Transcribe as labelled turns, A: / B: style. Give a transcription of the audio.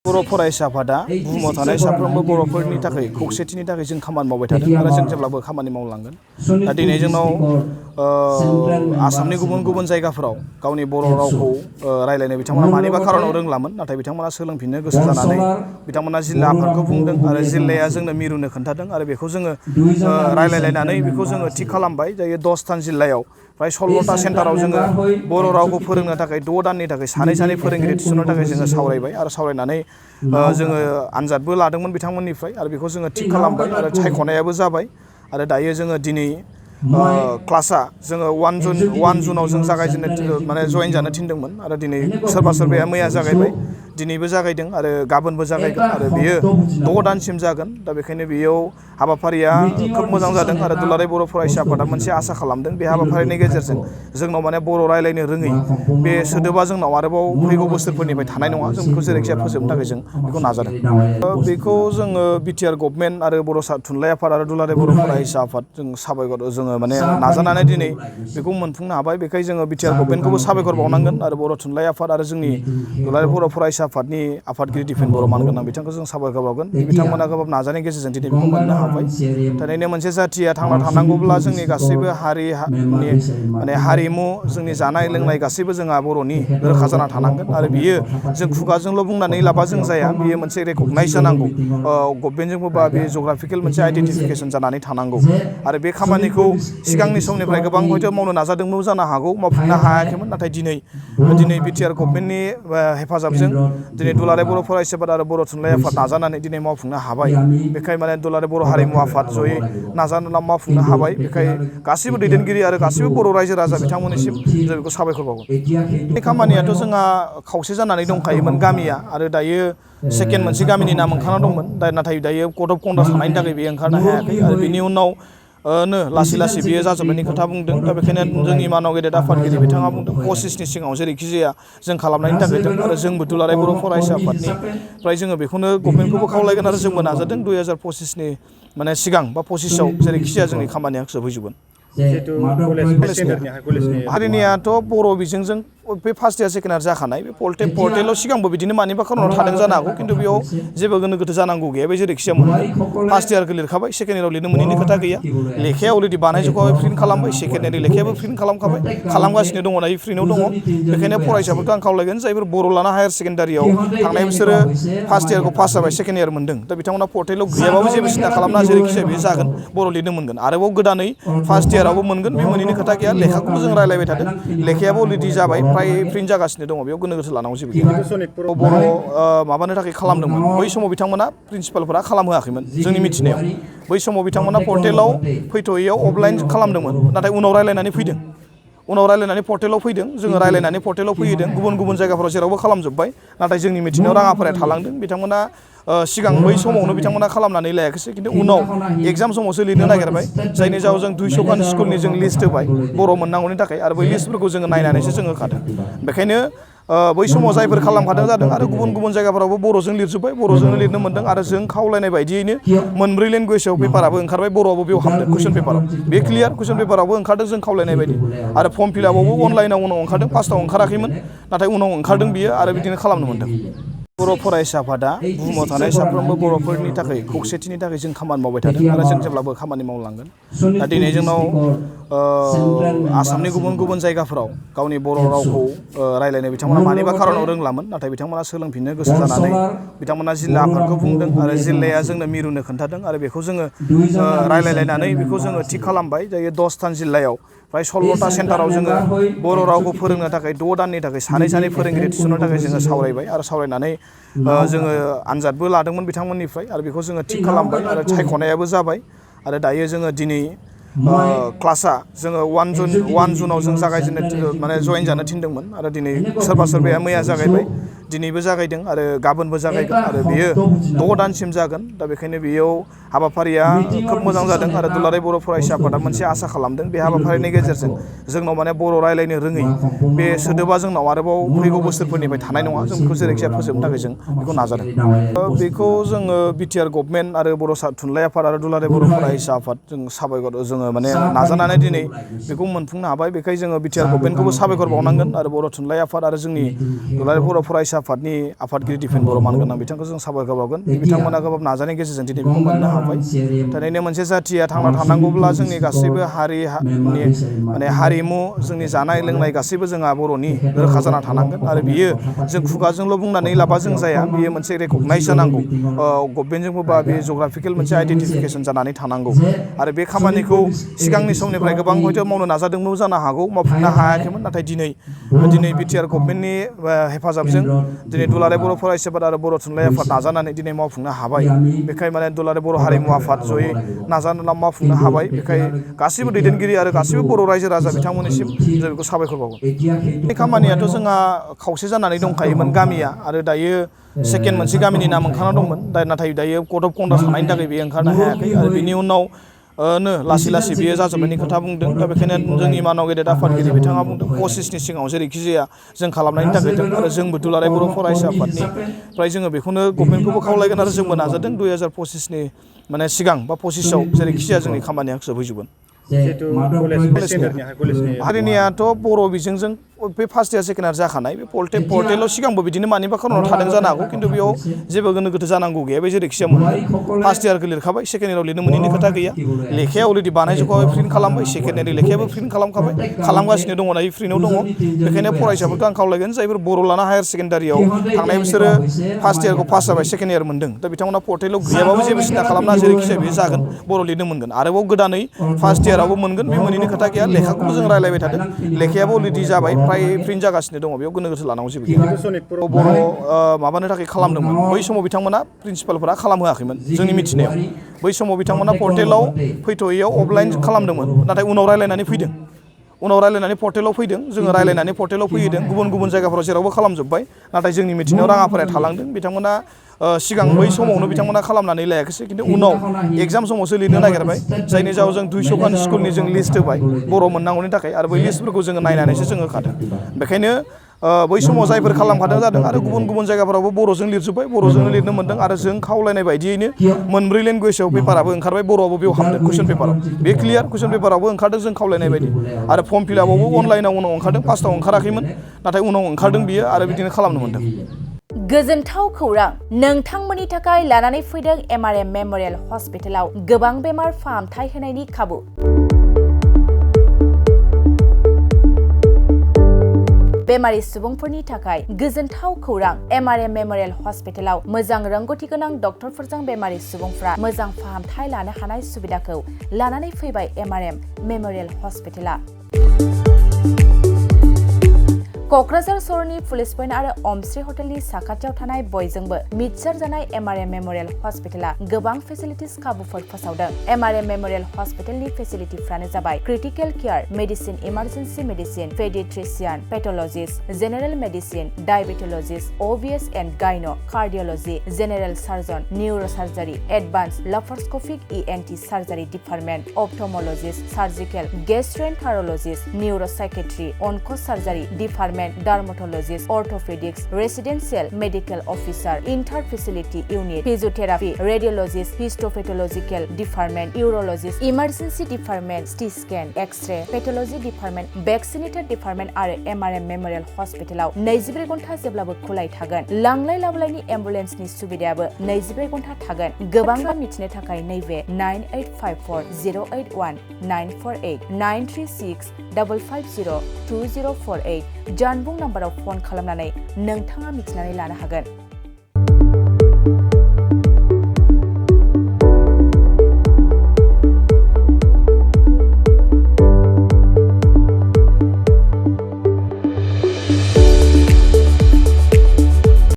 A: बर' फरायसा आफादा बुहुमाव थानाय साफ्रोमबो बर'फोरनि थाखाय खौसेथिनि थाखाय जों खामानि मावबाय थादों आरो जों जेब्लाबो खामानि मावलांगोन। दा दिनै जोंनाव आसामनि गुबुन गुबुन जायगाफोराव गावनि बर' रावखौ रायलायनो बिथांमोना मानिबा खारनाव रोंलामोन, नाथाय बिथांमोना सोलोंफिननो गोसो जानानै बिथांमोना जिल्ला आफादखौ बुंदों आरो जिल्लाया जोंनो मिरुनो खोन्थादों आरो बेखौ जोङो रायलायलायनानै बेखौ जोङो थि खालामबाय। दायो 10 जिल्लायाव प्राय 16टा सेन्टाराव जोङो बर' रावखौ फोरोंनो थाखाय 6 दाननि थाखाय सानै फोरोंगिरि थिसननो थाखाय जोङो सावरायबाय आरो सावरायनानै जोङो आनजादबो लादोंमोन बिथांमोननिफ्राय आरो बेखौ जोङो थिग खालामबाय आरो सायख'नायाबो जाबाय आरो दायो जोङो दिनै क्लासआ जोङो 1 जुनाव जों जागायजेननो माने जयेन जानो थिनदोंमोन आरो दिनै सोरबाया मैया जागायबाय, दिनैबो जागायदों आरो गाबोनबो जागायगोन आरो बेयो 6 दानसिम जागोन। दा बेखायनो बेयाव हाबाफारिया खोब मोजां जादों आरो दुलाराय बर' फरायसा आफादा मोनसे आसा खालामदों बे हाबाफारिनि गेजेरजों जोंनाव माने बर' रायलायनो रोङै बे सोदोबा जोंनाव आरोबाव फैगौ बोसोरफोरनिफ्राय थानाय नङा। जों बेखौ जेरैखिजाया फोजोबनो थाखाय जों बेखौ नाजादों। बेखौ जोङो बिटिआर गभर्नमेन्ट आरो बर' थुनलाइ आफाद आरो दुलाराय बर' फरायसा आफाद जों साबायखर जोङो माने नाजानानै दिनै बेखौ मोनफुंनो हाबाय। बेखायनो जोङो बिटिआर गभर्नमेन्टखौबो साबायखर बावनांगोन आरो बर' थुनलाइ आफाद आरो जोंनि दुलाराय बर' फरायसा आफादनि आफादगिरि दिपेन बर' मानगोनां बिथांखौ जों साबायखर बावगोन। बिथांमोना गोबां नाजानायनि गेजेरजों दिनै बेखौ मोननो हाबाय। थारैनो मोनसे जाथिया थांना थानांगौब्ला जोंनि गासैबो हारिनि माने हारिमु, जोंनि जानाय लोंनाय गासैबो जोंहा बर'नि रोखा जाना थानांगोन आरो बियो जों खुगाजोंल' बुंनानै लाबा जों जाया, बियो मोनसे रेकगनाइज जानांगौ गभर्नमेन्टजोंबो बा बे जग्राफिकेल मोनसे आइडेन्टिफिकेसन जानानै थानांगौ आरो बे खामानिखौ सिगांनि समनिफ्राय गोबां हयथ' मावनो नाजादोंबो जानो हागौ, मावफुंनो हायाखैमोन, नाथाय दिनै बिटिआर गभर्नमेन्टनि हेफाजाबजों दिनै दुलाराय बर' फरायसा आफाद आरो बर' थुनलाइ आफाद नाजानानै दिनै मावफुंनो हाबाय। बेखाय माने दुलाराय बर' हारिमु आफाद जयै नाजानानै मावफुंनो हाबाय। बेखाय गासैबो दैदेनगिरि आरो गासैबो बर' रायजो राजा बिथांमोननिसिम जों बेखौ साबायखर बावो। बे खामानियाथ' जोंहा खावसे जानानै दंखायोमोन गामिया, आरो दायो सेकेन्ड मोनसे गामिनि नाम ओंखारना दंमोन, नाथाय दायो कड अफ कन्डाक्ट थानायनि थाखाय बेयो ओंखारनो हायाखै आरो बिनि उनाव लासै लासै बेयो जाजोबनायनि खोथा बुंदों। दा बेखायनो जोंनि मानाव गेदेर आफादगिरि बिथाङा बुंदों 25नि सिगाङाव जेरैखि जाया जों खालामनायनि थाखाय आरो जोंबो दुलाराय बर' फरायसा आफादनिफ्राय जोङो बेखौनो गभर्नमेन्टखौबो खावलायगोन आरो जोंबो नाजादों 2025नि माने सिगां बा 25आव जेरैखि जाया जोंनि खामानिया जोबहैजोबगोन। हारिनियाथ' बर' बिजोंजों बे फार्स्ट इयार सेकेन्ड इयार जाखानाय, बे पर्टेलाव सिगांबो बिदिनो मानिबा खारनाव थादों जानो हागौ, खिन्थु बेयाव जेबो गोनो गोथो जानांगौ गैया, बे जेरैखिजाया मोनगोन। फार्स्ट इयारखौ लिरखाबाय, सेकेन्ड इयाराव लिरनो मोनैनि खोथा गैया। लेखाया अलरेडि बानायजोबखाबाय, प्रिन्ट खालामबाय, सेकेन्ड इयारनि लेखायाबो प्रिन्ट खालामखाबाय, खालामगासिनो दङ, दायो प्रिन्टआव दङ। बेखायनो फरायसाफोरखौ आं खावलायगोन जायफोर बर' लाना हायार सेकेन्डारियाव थांनाय बोसोरो फार्स्ट इयारखौ पास जाबाय, सेकेन्ड इयार मोनदों, दा बिथांमोना पर्टेलाव गैयाबाबो जेबो सिन्था खालामना जेरैखिजाया बे जागोन, बर' लिरनो मोनगोन। आरोबाव गोदानै फार्स्ट इयारावबो मोनगोन, बे मोनैनि खोथा गैया। लेखाखौबो जों रायलायबाय थादों, लेखायाबो अलरेडि जाबाय, फ्राय प्रिन्ट जागासिनो दङ, बेयाव गोनो गोथो लानांगौ जेबो गैया। बर' माबानो थाखाय खालामदोंमोन, बै समाव बिथांमोना प्रिन्सिपालफोरा खालामहोआखैमोन जोंनि मिथिनायाव। बै समाव बिथांमोना पर्टेलाव फैथ'यैयाव अफलाइन खालामदोंमोन, नाथाय उनाव रायलायनानै फैदों, उनाव रायलायनानै पर्टेलाव फैदों, जोङो रायलायनानै पर्टेलाव फैदों। गुबुन गुबुन जायगाफोराव जेरावबो खालामजोब्बाय, नाथाय जोंनि मिथिनायाव राङाफाराया थालांदों। बिथांमोना सिगां बै समावनो बिथांमोना खालामनानै लायाखैसै, खिन्थु उनाव एग्जाम समावसो लिरनो नागिरबाय, जायनि जाहोनाव जों 200 स्कुलनि जों लिस्ट होबाय बर' मोननांगौनि थाखाय, आरो बै लिस्टफोरखौ जोङो नायनानैसो जों होखादों। बेखायनो बै समाव जायफोर खालामखादों जादों, आरो गुबुन गुबुन जायगाफोरावबो बर'जों लिरजोब्बाय, बर'जोंनो लिरनो मोन्दों, आरो जों खावलायनाय बायदियैनो मोनब्रै लेंगुवेजाव पेपाराबो ओंखारबाय, बर'आबो बेयाव हाबदों कुइसन पेपाराव, बे क्लियार कुइसन पेपारावबो ओंखारदों जों खावलायनाय बायदि। आरो फर्म फिलआपआवबो अनलाइनाव उनाव ओंखारदों, फार्स्टआव ओंखाराखैमोन, नाथाय उनाव ओंखारदों बियो, आरो बिदिनो खालामनो मोन्दों। बर' फरायसा आफादा बुहुमाव थानाय साफ्रोमबो बर'फोरनि थाखाय खौसेथिनि थाखाय जों खामानि मावबाय थादों आरो जों जेब्लाबो खामानि मावलांगोन। दा दिनै जोंनाव आसामनि गुबुन गुबुन जायगाफोराव गावनि बर' रावखौ रायलायनो बिथांमोना मानिबा खारनाव रोंलामोन, नाथाय बिथांमोना सोलोंफिननो गोसो जानानै बिथांमोना जिल्ला आफादखौ बुंदों आरो जिल्लाया जोंनो मिरुनो खोन्थादों आरो बेखौ जोङो रायलायलायनानै बेखौ जोङो थिग खालामबाय। दायो 10 जिल्लायाव प्राय 16टा सेन्टाराव जोङो बर' रावखौ फोरोंनो थाखाय 6 दाननि थाखाय सानै फोरोंगिरि थिसननो थाखाय जोङो सावरायबाय आरो सावरायनानै जोङो आनजादबो लादोंमोन बिथांमोननिफ्राय, आरो बेखौ जोङो थिग खालामबाय आरो सायख'नायाबो जाबाय। आरो दायो जोङो दिनै क्लासआ जोङो 1 जुनाव जों जागायजेननो माने जयेन जानो थिनदोंमोन आरो दिनै सोरबाया मैया जागायबाय, दिनैबो जागायदों आरो गाबोनबो जागायगोन आरो बेयो 6 दानसिम जागोन। दा बेखायनो बेयाव हाबाफारिया खोब मोजां जादों आरो दुलाराय बर' फरायसा आफादा मोनसे आसा खालामदों बे हाबाफारिनि गेजेरजों जोंनाव माने बर' रायलायनो रोङै बे सोदोबा जोंनाव आरोबाव फैगौ बोसोरफोरनिफ्राय थानाय नङा। जों बेखौ जेरैखिजाया फोजोबनो थाखाय जों बेखौ नाजादों। बेखौ जोङो बिटिआर गभर्नमेन्ट आरो बर' थुनलाइ आफाद आरो दुलाराय बर' फरायसा आफाद जों साबायखर जोङो माने नाजानानै दिनै बेखौ मोनफुंनो हाबाय। बेखायनो जोङो बिटिआर गभर्नमेन्टखौबो साबायखर बावनांगोन आरो बर' थुनलाइ आफाद आरो जोंनि दुलाराय बर' फरायसा आफादनि आफादगिरि दिपेन बर' मानगोनां बिथांखौ जों साबायखर बावगोन बिथांमोना गोबां नाजानायनि गेजेरजों दिनै बेखौ मोननो हाबाय थारैनो मोनसे जाथिया थांना थानांगौब्ला जोंनि गासैबो हारिनि माने हारिमु जोंनि जानाय लोंनाय गासैबो जोंहा बर'नि रोखा जाना थानांगोन आरो बियो जों खुगाजोंल' बुंनानै लाबा जों जाया बियो मोनसे रेकगनाइज जानांगौ गभर्नमेन्टजोंबो बा बे जग्राफिकेल मोनसे आइडेन्टिफिकेसन जानानै थानांगौ आरो बे खामानिखौ सिगांनि समनिफ्राय गोबां हयथ' मावनो नाजादोंमोन जानो हागौ मावफुंनो हायाखैमोन नाथाय दिनै बिटिआर गभर्नमेन्टनि हेफाजाबजों दिनै दुलाराय बर' फरायसा आफाद आरो बर' थुनलाइ आफाद नाजानानै दिनै मावफुंनो हाबाय बेखाय माने दुलाराय बर' हारिमु आफाद जयै नाजानानै मावफुंनो हाबाय बेखाय गासैबो दैदेनगिरि आरो गासैबो बर' रायजो राजा बिथांमोननिसिम जों बेखौ साबायखर बावगोन बे खामानियाथ' जोंहा खावसे जानानै दंखायोमोन गामिया आरो दायो सेकेन्ड मोनसे गामिनि नाम ओंखारना दंमोन नाथाय दायो कड अफ कन्डाक्ट थानायनि थाखाय बेयो ओंखारनो हायाखै आरो बिनि उनाव लासै लासै बियो जाजोबनायनि खोथा बुंदों दा बेखायनो जोंनि मानाव गेदेर आफादगिरि बिथाङा बुंदों 25नि सिगाङाव जेरैखि जाया जों खालामनायनि थाखाय आरो जोंबो दुलाराय बर' फरायसा आफादनिफ्राय जोङो बेखौनो गभर्नमेन्टखौबो खावलायगोन आरो जोंबो नाजादों 2025नि माने सिगां बा 25आव जेरैखि जाया जोंनि खामानिया जोबहैजोबगोन हारिनियाथ' बर' बिजोंजों बे फार्स्ट इयार सेकेन्ड इयार जाखानाय बे पर्टेलाव सिगांबो बिदिनो मानिबा खारनाव थादों जानो हागौ खिन्थु बेयाव जेबो गोनो गोथो जानांगौ गैया बे जेरैखिजाया मोनदों फार्स्ट इयारखौ लिरखाबाय सेकेन्ड इयाराव लिरनो मोनैनि खोथा गैया लेखाया अलरेडि बानायजोबखाबाय प्रिन्ट खालामबाय सेकेन्ड इयारनि लेखायाबो प्रिन्ट खालामखाबाय खालामगासिनो दङ दायो प्रिन्टआव दङ बेखायनो फरायसाफोरखौ आं खावलायगोन जायफोर बर' लाना हायार सेकेन्डारियाव थांनाय बोसोरो फार्स्ट इयारखौ पास जाबाय सेकेन्ड इयार मोनदों दा बिथांमोना पर्टेलाव गैयाबाबो जेबो सिन्था खालामना जेरैखिजाया बेयो जागोन बर' लिरनो मोनगोन आरोबाव गोदानै फार्स्ट इयारावबो मोनगोन बे मोनैनि खोथा गैया लेखाखौबो जों रायलायबाय थादों लेखायाबो अलरेडि जाबाय फ्राय प्रिन्ट जागासिनो दङ बेयाव गोनो गोथो लानांगौ जेबो गैया बर' माबानो थाखाय खालामदोंमोन बै समाव बिथांमोना प्रिन्सिपालफोरा खालामहोआखैमोन जोंनि मिथिनायाव बै समाव बिथांमोना पर्टेलाव फैथ'यैयाव अफलाइन खालामदोंमोन नाथाय उनाव रायलायनानै फैदों उनाव रायलायनानै पर्टेलाव फैदों जोङो रायलायनानै पर्टेलाव फैदों गुबुन गुबुन जायगाफोराव जेरावबो खालामजोब्बाय नाथाय जोंनि मिथिनायाव राङाफाराया थालांदों बिथांमोना सिगां बै समावनो बिथांमोना खालामनानै लायाखैसै खिन्थु उनाव एग्जाम समावसो लिरनो नागिरबाय जायनि जाहोनाव जों 200 खान स्कुलनि जों लिस्ट होबाय बर' मोननांगौनि थाखाय आरो बै लिस्टफोरखौ जोङो नायनानैसो जोङो होखादों बेखायनो बै समाव जायफोर खालामखादों जादों आरो गुबुन गुबुन जायगाफोरावबो बर'जों लिरजोब्बाय बर'जोंनो लिरनो मोन्दों आरो जों खावलायनाय बायदियैनो मोनब्रै लेंगुवेजाव पेपाराबो ओंखारबाय बर'आवबो बेयाव हाबदों कुइसन पेपाराव बे क्लियार कुइसन पेपारावबो ओंखारदों जों खावलायनाय बायदि आरो फर्म फिलआपआवबो अनलाइनाव उनाव ओंखारदों फार्स्टआव ओंखाराखैमोन नाथाय उनाव ओंखारदों बियो आरो बिदिनो खालामनो मोन्दों
B: गोजोनथाव खौरां नोंथांमोननि थाखाय लानानै फैदों MRM मेम'रियेल हस्पिटालाव गोबां बेमार फाहामथाय होनायनि खाबु बेमारि सुबुंफोरनि थाखाय गोजोनथाव खौरां MRM मेम'रियेल हस्पिटालाव मोजां रोंगौथि गोनां डक्टरफोरजों बेमारि सुबुंफ्रा मोजां फाहामथाय लानो हानाय सुबिदाखौ लानानै फैबाय MRM मेम'रियेल हस्पिटाला क'क्राझार सहरनि पुलिस पइन्ट आरो अमश्री हटेलनि साखाथियाव थानाय बयजोंबो मिथिसार जानाय MRM मेम'रियेल हस्पिटाला गोबां फेसिलिटिस खाबुफोर फोसावदों MRM मेम'रियेल हस्पिटालनि फेसिलिटिफ्रानो जाबाय critical care medicine emergency medicine paediatrician pathologist general medicine diabetologist OBS and gynae cardiology general surgeon neurosurgery advance laparoscopic ENT surgery department ophthalmologist surgical gastroenterologist neuropsychiatry onco surgery department dermatologist orthopaedics residential medical officer inter facility unit physiotherapy radiologist histopathological department urologist emergency department CT scan X-ray pathology department vaccinator department आरो MRM memorial हस्पिटालाव 24 घन्टा जेब्लाबो खुलाय थागोन लांलाय लाबोलायनि एम्बुलेन्सनि सुबिदायाबो 24 घन्टा थागोन गोबां मिथिनो थाखाय नैबे 9854081948 93655020048 जानबुं नाम्बाराव फन खालामनानै नोंथाङा मिथिनानै लानो हागोन।